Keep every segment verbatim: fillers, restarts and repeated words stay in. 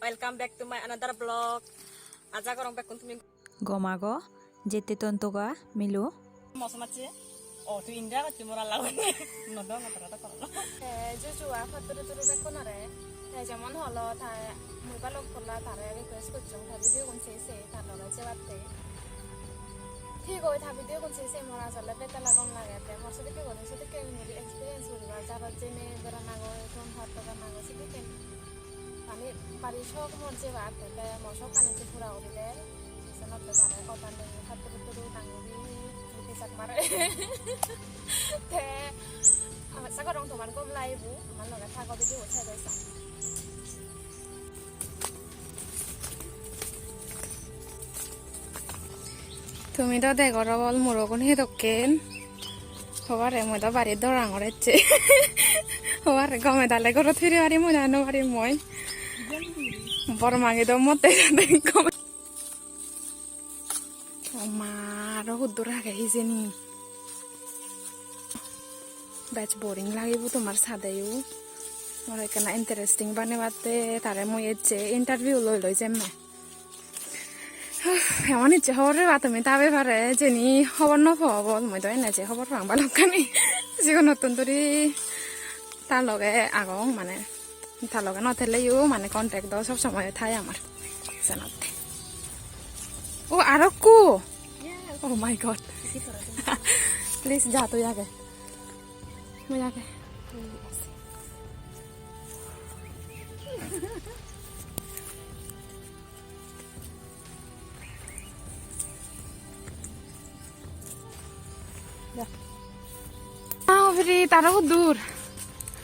Welcome back to my another vlog. Aja gorong bekkun tumi gom ago, jette ton toga milo. Moso macche. O, tui India gocche mora lagun. No dong, tara to korlo. Eh, juju a, patturu turu bekkunore. Te jemon holo, ta mui balok polla tare request gocchong, ta video gun sei sei, tar lore jebatte. Thik oi, ta video gun sei sei mor ajole betala gom lage, te mor sedokke guri, sedokke guri experience guribar jarot jeinei berana goi, ton hot berana goi, sedokke mane bari sok mor jebar, te, te mor sokkani je pura guri der, senotte tare otan degi, patturu turu tanguri, ruti sak mare. Te, asa gorong tomar gom lagibo, amar loge thago video bo sei doi sa. Tumi do degor obol murogun hi dokken. Hobare mui do bari dorangor ecche. Hobare gome dale gorot firi parim mui na no parim mui. Bor magi do motte gome. O ma, aro huddur age hijeni. Bej boring lagibo tomar sadeyo. Mor ekkena interesting banebatte tare mui ecche interview loi loi jemme. Emon icche hobor peba tumi ta bepare, jeni hobor no pebong, mui do ene je hobor pang balokkani. Sigonottun duri ta loge agong, mane ta loge no teleyo, mane contact do sob somoi thai amar. Senotte. O, arokku. Oh my God. Please, ja, tui age. Mui age. Ah, Obri, tara huddur?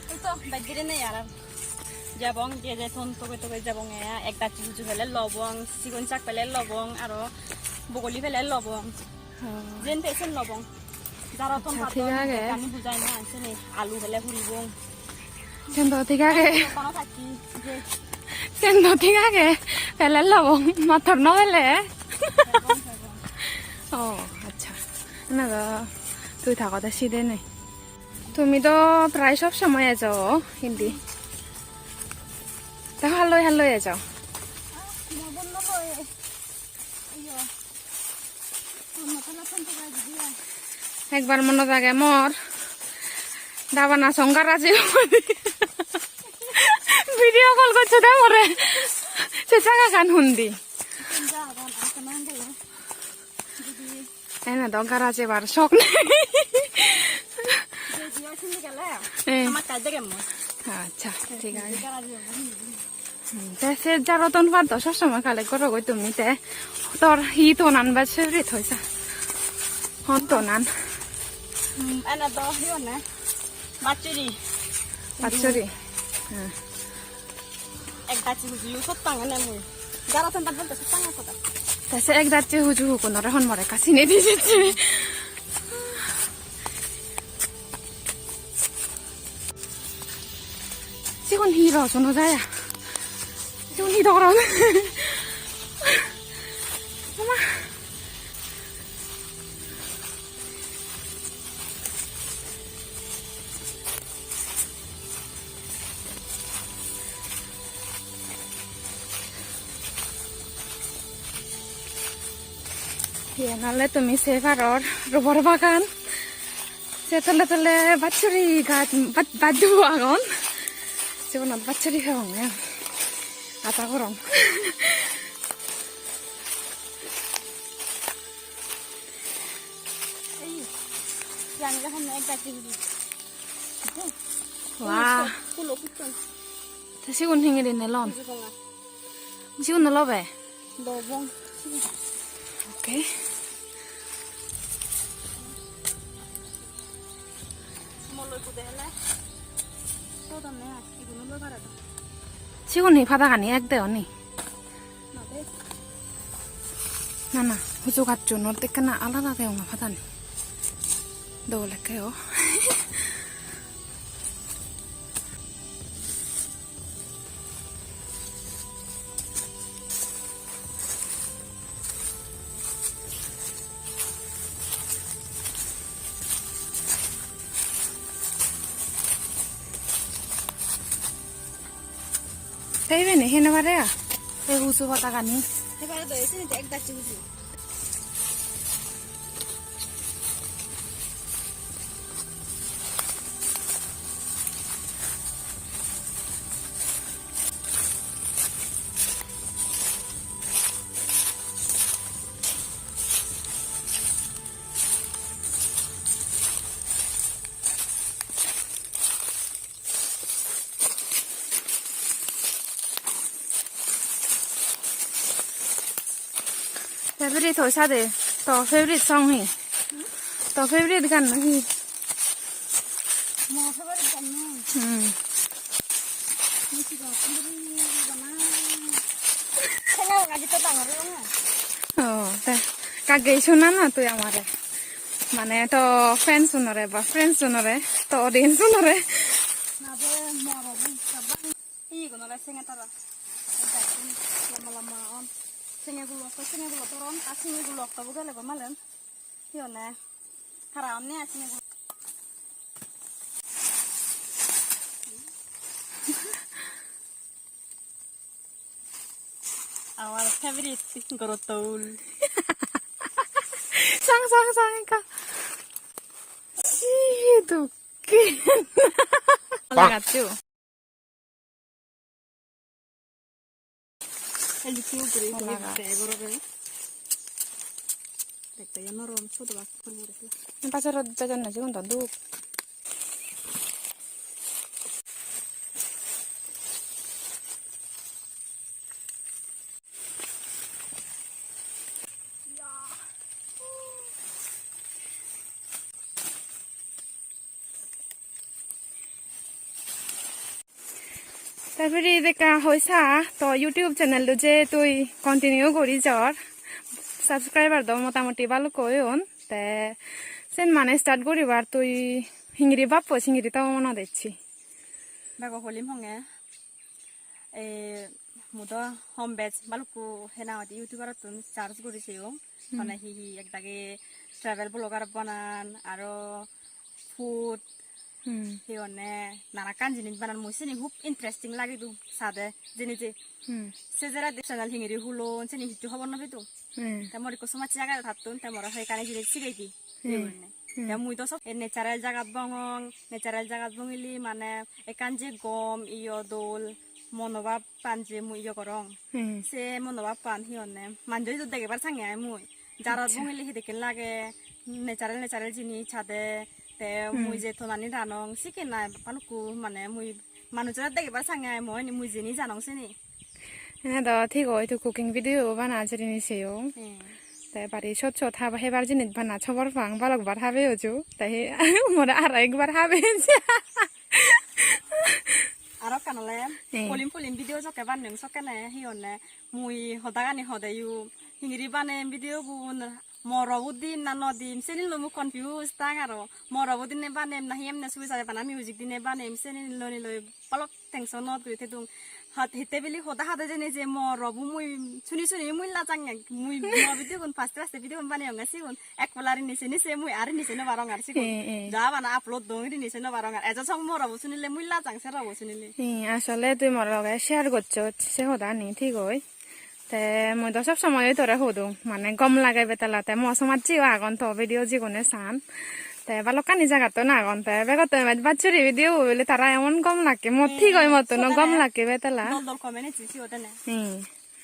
Ei to, bej guri nei aro. Jebong, je je ton togei togei jebong, e, ek dacchi huju pele lobong, sigon sak pele lobong, aro bogoli pele lobong. Oh. Jen pei sen lobong. Jaro ton. Accha, patton, thik age. Ani bujai na, seni alu pele huribong. Sen do thik age. Kono thakki, je. Sen do thik age. Pele lobong, motor no pele. Pebong, pebong. Oh, accha. Na do, tui thagode side nei. Tumi do prai sob somoi ejo indi. Ta halloi halloi ejo. Ekbar monot age mor dabana song garage. Video call gocche de more. Se jagagan hundi? Ene do garage ebar sok nei. Eh. Accha, thik age. Hmm, te se jaro ton pat do sob somoi collect goro goi tumi te. Tor hi tonan ba favorite hoy sa? Hon tonan? Hmm, ene do hi honne? Bachuri. Bachuri. Hmm. Ek dacchi huju sot tangene mui. Jaro ton pat bolte sot tange sot. Te se ek dacchi huju hugunore hon more ekka sine di jecche. Sigun hi rosuno jaya? Sigun hi dogoron? Mama. Iyen ole tumi sei paror rubor bagan. Se tole tole bachuri gaj, baj, baj dubo agon. Sigunot bachuri pebonge. Aja gorong. Ei, jani jahon ek gaj dibidi. Wah. Pulo putton. Te sigun hingiri nelon? Buji tonga. Sigun no lobe? Lobong. Okay. Moloi pude hele. Sodonne ai, igun loi pare do. Sigun hi padagani ek de oni? Na de. Na, na, huju gacchunot ekkena alada degongor padani. Dol ekke o. Te ibeni hei no pare a? Ei husu padagani. Ebare do ei sini ek gacche husu. Favorite hoi sade, to favorite song hi? To favorite gan hi? Mo favorite gan hi? Hmm. Ni sigon sunduri bana. Sela gaji to dangor oi na. Oh, te kage suna na tui amare. Mane to fans unore ba friends unore, to audience unore. Na be moro bu sabang. Igun ole senge tara. Ei gacchun lamba lamba on. Senge gulo okto, senge gulo doron, ar senge gulo okto bo gele goi malen. Hi honne? Tara onne ai senge gulo. Our favorite gorotto ul. Sang, sang, sang, ekka. Si, dokke. Lagatto. Ei je sigon guri hola guri gaj. Bag oro re. Bag ta yo norom, sudo bak puri puri. Bazarot bejonne sigun do duk. Tar pore ekka hoi sa, to YouTube channel-o je tui continue guri jor, subscriber do motamoti balukko oyon, te sen mane start guribar tui hingiri bappo, hingiri to monot ecche? Bego holim honge, e, mui do hom bej balukko hena hoide YouTuber-ottun search guri seyong, hmm, mane hi hi ekdagi travel vlogger banan, aro food, hmm, hi honne, nanakkan jinis banan mui sini hub interesting lage do sade, jeni je. Hmm. Se jara de channel hingiri hulon, sini hissu hobor no pedung. Hmm. Te mor ikko somajje age tattun, te more hoyekkani jinis sigei di. Hmm. Hi honne. Hmm. Te mui do sob natural jagat bongong, natural jagat bongili mane ekkan je gom iyo dol monobhab pan je mui iyo gorong. Hmm. Se monobhab pan hi honne, manjo idu degebar sange ai mui. Jarot, acha, bongile hidekken lage, natural, natural jinis sade, te, hmm, mui je tonani ranong, sikken ai balukko mane mui manujore degebar sange ai mui, mui jeni janong sini. Ene do thik oi, tui cooking video bana jirini seyo. Hmm. Te bari sot sot hab-, hebar jinis bana sobor pang, balok bar habe uju. Te he more aro ekbar habe. Aro ekkan ole, hmm, polim polim video jokke banneyong sokkene, hi honne, mui hodagani hodeyo, hingiri banem video gun, mor obo dim na no dim, seni loi mui confuse tang aro, mor obo dinei banem nahi emne suri sari bana music dinei banem, seni loi niloi balok tension ot guri thedung. Hot hitte bili hoda hade jeni je mor obo mui suni suni mui lajang, mui mor video gun first first video gun baneyonge sigun. Ek pola rini sini se mui ar rini se no parong ar sigun. Eh, eh. Ja bana upload dong rini se no parong ar. Ejo song mor obo sunile mui lajang ser obo sunile. Eh, asole tui mor loge share gocchot se hodani thik oi. Te mui do sob somoi tore hodung, mane gom lage betala te mo somajjeyo agon to video jigune san. Te balokkani jagattun agon te begottun bej baj suri video bo bile tara emon gom lakke, mo, eh, thik oi mottuno gom lakke betala. Dol dol comment ecche siyot ene. Hmm.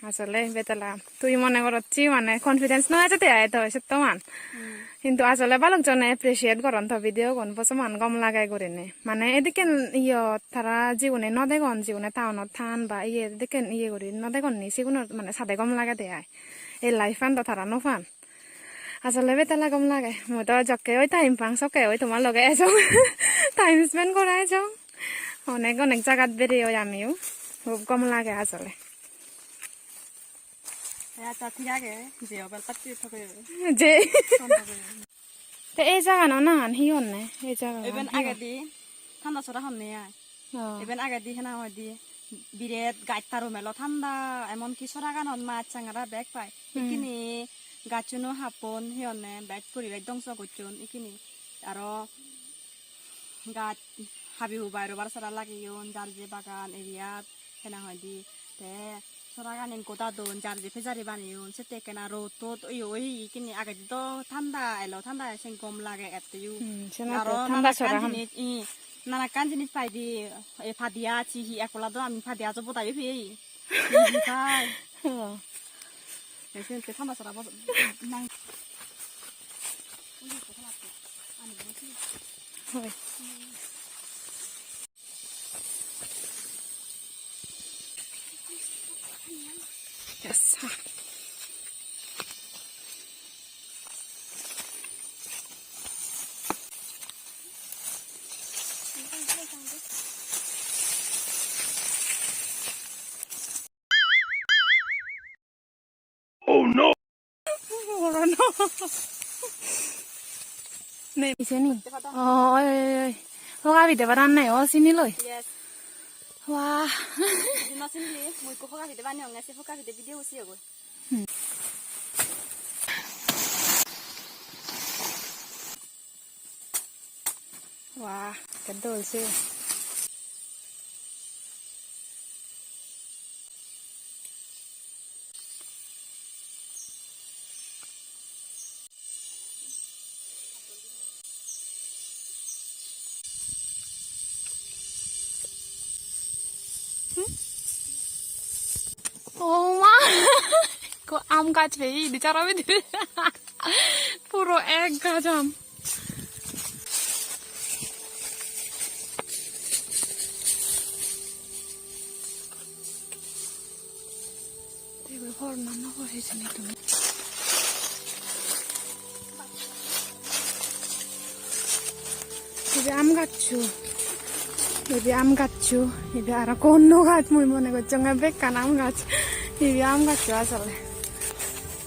Asole betala tui mone gorocchi mane confidence no ejede ai to settoman. Hmm. Hintu asole balok jone appreciate goron to video gun, bojoman gom lage gurinei. Mane edikken iyo tara jigune no degon, jigune town-ot than ba iye edikken iye guri no degon ni, sigunor mane sade gom lagede ai. Ei life-an do tara no pan. Asole betala gom lage. Mui do jokke oi time pang sokke oi tomar loge ejong. Time spend gora ejong. Onek onek jagat bereyoi amiyo. Hub gom lage asole. Acha, thik age, je obel patti thoge. Je. Ton thoge. Te ei jagano nangan hi honne? Ei jagano iben hi hon-, agedi Thandasora honne ai. Oh. Iben agedi hena hoide biret gaj tarum elo thanda, emon ki soraganot mach sangara bek pai. Hmm. Ikkini gacchuno happon hi honne bek puri bek dongso gocchon ikkini. Aro gaj habi hubai robar sara lageyon, jar je bagan area-t hena hoide. Te Soraganin goda don, jar je pejari baneyon, sette ekkena rod tod oye oye, kini agedi do thanda elo, thanda sen gom lage etteyo. Hmm, senotte aro thanda nana ekkan sora ham. Jinis, i, nana ekkan jinis paide, e, padi achi hi ekkola do ami padi ajo bodai peye. Hi hi pai. Oh. Ei senotte thanda sora bos-, nang. Hoi. Yes. Oh no! Nei, ise ni? Oh, oi, oi, oi. Hoga pide baran nei, o sini loi. Yes. Wah. Dima sindi, mui ikko hoga pide baneyonge, se hoga pide video usi ogo. Hmm. Wah, ekka dol se. O ma! Ekko aam gaj peye idi jaro bidire. Puro ek gaj aam. Ibe hor na no hor hijeni tumi. Ibe aam gaccho. Ibe aam gaccho. Ibe aro honno gaj mui mone gocchonge bekkan aam gaj. Ibe aam gaccho asole.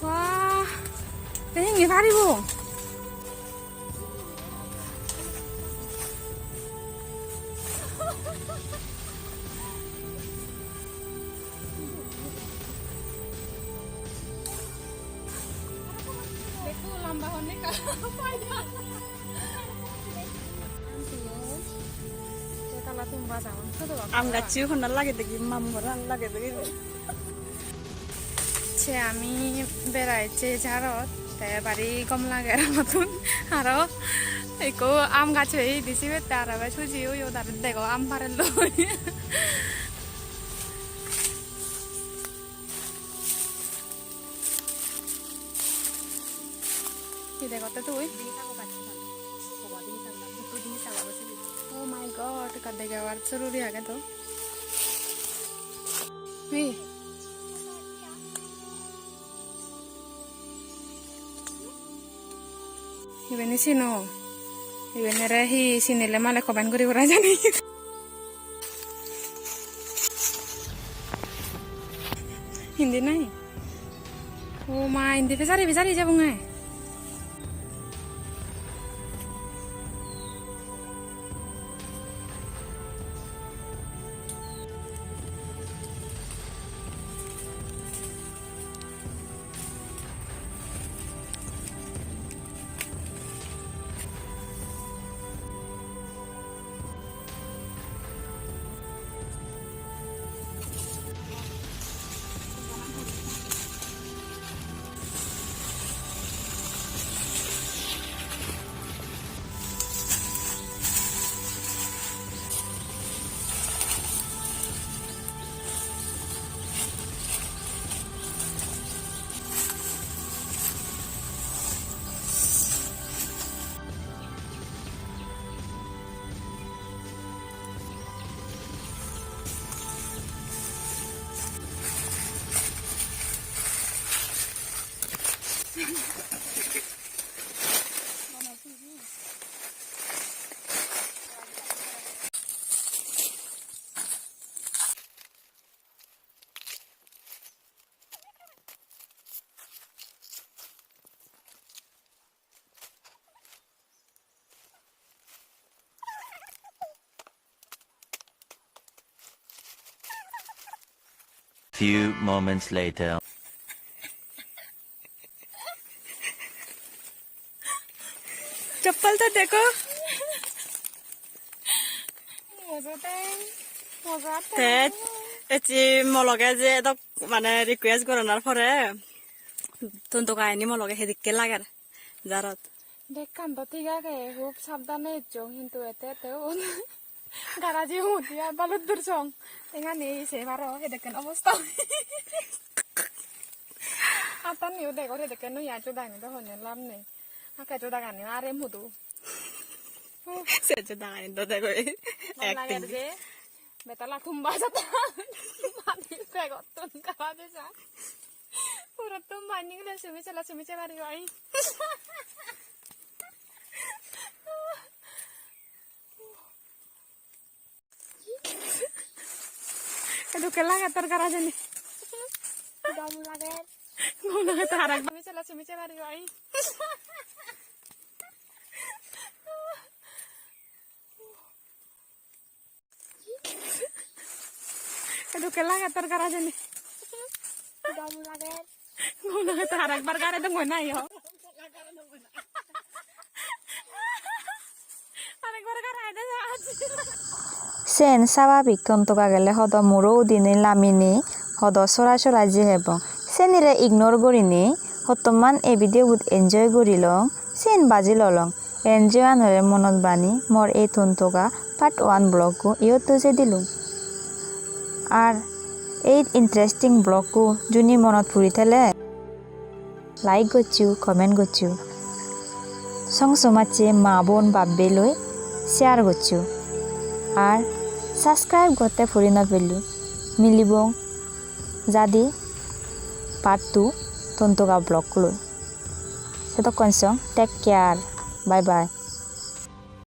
Wah. Te hingi paribo? Aam gaccho honna lagede gi, mamu honna lagede gi. Se ami berai ecche jarot, te bari gom lager amattun. Aro ekko aam gaj peye idi sibet, te aro bej huji oyot aro degong aam parelloi. Hi degotte tui? Oh my God, ekka degebar soruri age do. Hi? Ibeni sino. Iben ere hi sinile male comment guri gora jani. Indi nahi? O ma, indi pejari pejari jabonge. Few moments later. चप्पल तो देखो। मजा आता है। मजा आता है। Ecche mo loge je edok mane request goronor pore Tontoga ini mo loge hedekke lager jarot. Bekkan do thik age, hub sabdane ecchong, hintu ete ete un garaji hudi ar baluddur song. Tengani se paro hedekken obosta. Attaniyo degor hedekken noi, ajo dagani do honne lam nei. Ake jo dagani are mudu. Se jo dagani do degoi. Acting. Betala thumba jata. Mani begottun gaba jesa. Puro thumba nigile sumi sela sumi se paribo ai. Edokke lage tor garajani. Gom lage. Gom lage tor arekbar. Sumi sela sumi se paribo ai. Edokke lage tor garajani. Gom lage. Gom lage tor arekbar gare dong na yo. Arekbar gare de. Sen sababik Tontoga gele hodo muro udine lamine hodo sora sora jehebong. Senire ignore gurinei hottoman ei video bot enjoy gurilong. Sen baji lolong. Enjoy anore monot bani mor ei Tontoga part one vlog-ko iyot tujei dilung. Ar ei interesting vlog-ko juni monot puri thele like goccho, comment goccho. Song somajje ma bon bap bei loi share goccho. Ar subscribe gotte puri no pello. Milibong jadi part two Tontoga vlog-ko loi. Sedokkon song, take care. Bye bye.